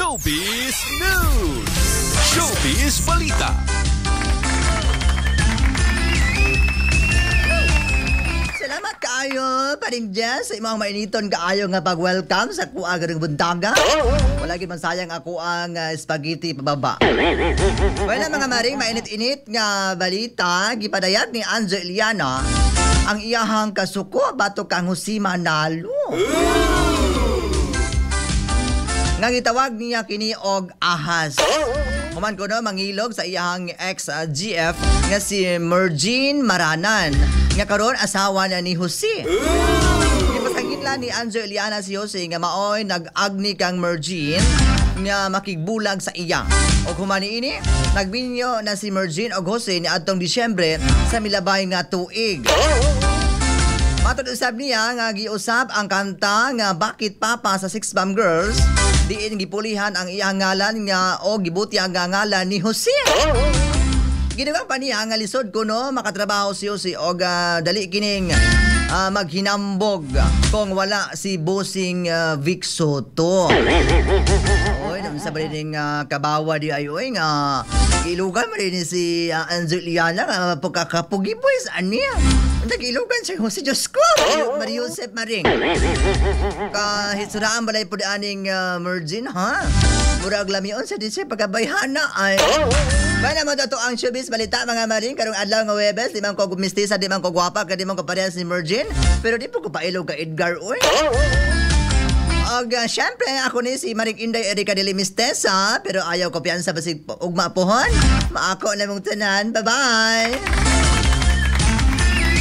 Showbiz News! Showbiz Balita! Salamat kaayo, paring Jess, sa imong mainiton kaayo nga pag-welcome sa kuha karong buntaga. Wala gid man sayang ako ang spaghetti pababa. Wala mga maring, mainit-init nga balita, gipadayag ni Anjo Eliana ang iyahang kasuko batok kang Jose Manalo. Nga gitawag niya kini og ahas. Human kuno mangilog sa iyahang ex-GF nga si Mergine Maranan nga karon asawa na ni Jose. Gipasangin lang ni Anjo Eliana si Jose nga maoy nag-agni kang Mergine nga makigbulag sa iya. Og human niini, nagminyo na si Mergine og Jose ni adtong Disyembre sa milabay nga tuig. Matod usab niya nga giusab ang kanta nga Bakit Papa sa Six Bomb Girls, diin gipulihan ang iyang ngalan nga o gibuti ang ngalan ni Jose. Ginawa pa niya nga lisod kuno makatrabaho si Jose og dali kining maghinambog kung wala si Bossing Vic Sotto. Oy, naman sa ning kabawa di ay oy nga giilugan man din si Anjo Liana nga pagkakapugi boys aniya. Nag-ilugan siya Jose, Diyos ko. Maria Joseph Maring. Kahitsuraan balay po aning Mergin, ha? Murag lamion sa di siya pagkabayhana ay. Bala mo to ang showbiz balita mga maring karong adlaw nga Huwebes, di man ko mistisa, di man ko gwapa, di man ko parehas ni Mergin, pero di po ko pailog ka Edgar oy. Og syempre ako ni si Maring Inday Erika Deli Mistesa, pero ayaw ko piyansa basig ugma pohon. Maako na mong tanan. Bye-bye.